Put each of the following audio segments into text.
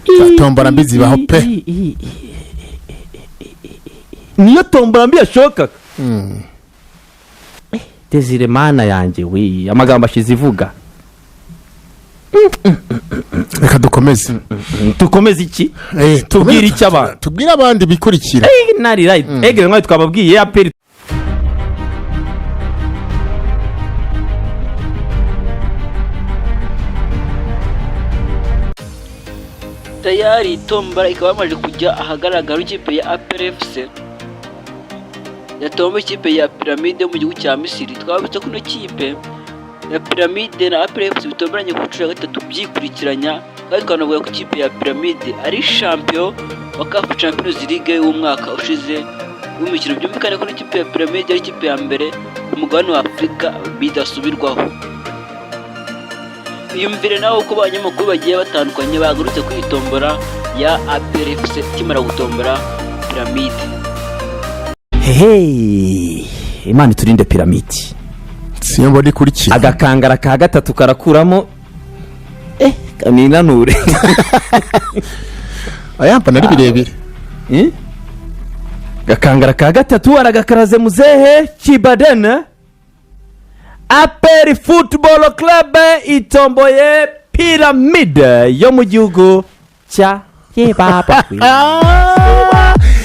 Za tombora mbi zibaho pe. Niyo tombora mbi yashobokaga. Desire, mana yanjye we, amagambo ashize ivuga. Reka dukomeze. Dukomeze iki? Eh, Tubwire icyo abantu. Tubwire abandi bikurikira. Nari right egere nkaho twababwiye APR. Tayari tombora ikaba yamaze kujya ahagaragara. Ikipe ya APR FC yatomba ikipe ya Piramide yo mu gihugu cya Misiri. Twabitse ko ino kipe ya Piramide na APR FC bitomboranye ku nshuro ya gatatu byikurikiranya, kandi twanavuga ko ikipe ya Piramide ari champion wa CAF Champions League w'umwaka ushize w'imikino. Byumvikane ko n'ikipe ya Piramide ari ikipe ya mbere ku mugabane wa Afurika bidasubirwaho. Iyumvire nawe uko abanyamakuru bagiye batandukanye bagarutse kuri iyi tombora ya APR FC ikimara gutombora Piramide. Hehe, Imana iturinde Piramide. Siyo mbona ikurikira. Agakangara ka gatatu karakuramo, kaninanure. Aya mbona ari birebire. Eh? Gakangara ka gatatu aragakaraze muzehe Kibadene. APR Football Club itomboye Piramide yo mu gihugu cya yebaba.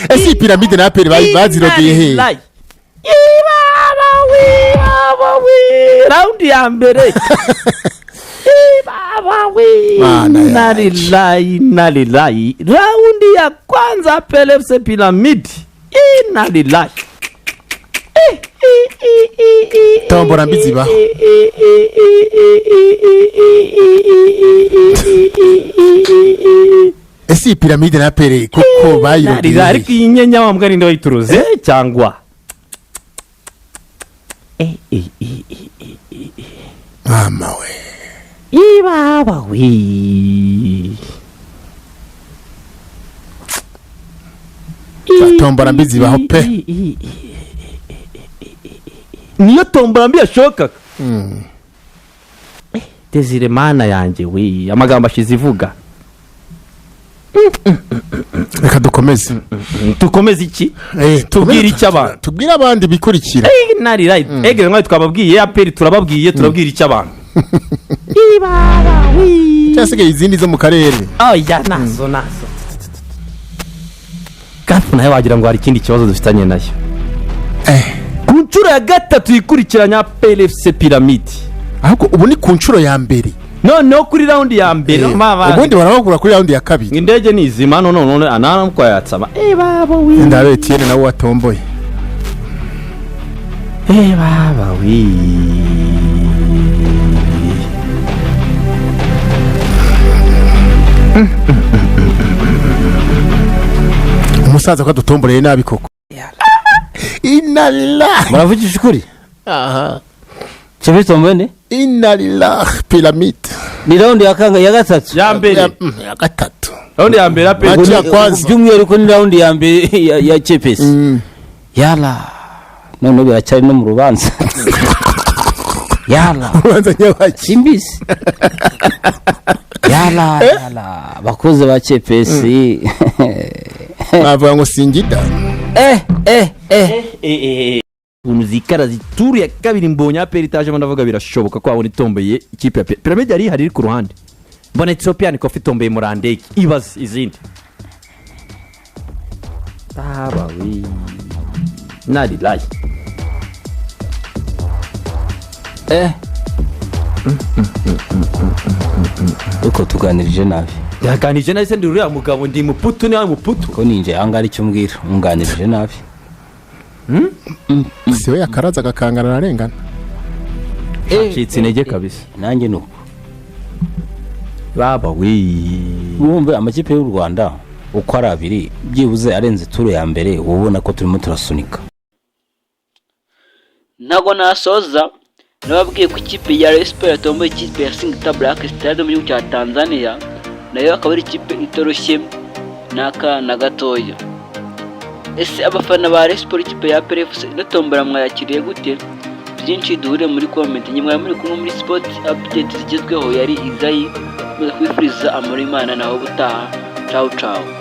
Ese iyi Piramide na APR bazirogeye he? Ibaba we, baba we, round ya mbere, ibaba we. Mana yacu. Nalilayi nalilayi, round ya kwanza APR FC Piramide, inalilayi. Tombora mbi zibaho. Ese iyi Piramide na APR koko bayirogeye Ariko he? iyi nyenya wa mbwa ninde wayituruze cyangwa? Eh, eh, eh, eh, eh. Mama we. Ibaba we. Za tombora mbi zibaho pe. Niyo tombora mbi yashobokaga. Desire, mana yanjye we, amagambo ashize ivuga. Reka dukomeze. Dukomeze iki? Eh, Tubwire icyo abantu. Tubwire abandi bikurikira. Nari right egere nkaho twababwiye APR, turababwiye, turabwira icyo abantu. Ibaba we. Cyasigaye izindi zo mu karere. Oya, nazo nazo CAF nayo wagira ngo hari ikindi kibazo dufitanye nayo. Eh. Ku nshuro ya gatatu yikurikiranya APR FC Piramide. Ahubwo ubu ni ku nshuro ya mbere. Noneho kuri round ya mbere. Eh, mama. Ubundi barabakura kuri round ya kabiri. Indege ni izima none none anamukwayatsama baba we. Ndabe Etienne nawe watomboye. Baba we. Umusaza ko adutomboreye nabi koko, inalila. Muravugisha ukuri? Aha. Kibitomboye ne? Inalila, Piramide. Ni round ya kanga ya gatatu? Ya mbere. Ya gatatu. Round ya mbere APR. Match ya kwanza. By'umwihariko ni round ya mbere ya CPS. Yala, noneho biracyari no mu rubanza, yala. Ubanza nyabaki. Simbizi, yala yala, bakozi ba CPS. Bavuga ngo Singida. Eh eh eh. Ukuntu zikara zituru ya kabiri, mbonye APR itajemo, ndavuga birashoboka ko wabona itomboye ikipe ya Piramide yari ihari iri ku ruhande, mbona Ethiopian Coffee itomboye Murandege, ibaze izindi. Baba we, narilayi. Eh, uko tuganirije nabi. Yaganije nahise ndi uriya mugabo, ndi muputu niba muputu. Ko ninjye ahangaha aricyo mbwira, unganirije nabi. Si we yakaraza agakangara ararengana. Acitse intege kabisa. Nanjye ni uko. Baba we. Wumve, amakipe y'u Rwanda uko ari abiri byibuze arenze tour ya mbere, uba ubona ko turimo turasunika. Ntabwo nasoza nababwiye ko ikipe ya Rayon Sports yatomboye ikipe ya Singida Black Stars mu gihugu cya Tanzania, nayo akaba ari ikipe itoroshye n'aka na gatoya. Ese abafana ba Rayon Sports, ikipe ya APR FC ino tombora mwayakiriye gute? Byinshi duhure muri comment. Nyuma muri kumwe muri sport update zigezweho, yari Izayi muza kwifuriza amahoro y'Imana, naho ubutaha. Cawu cawu.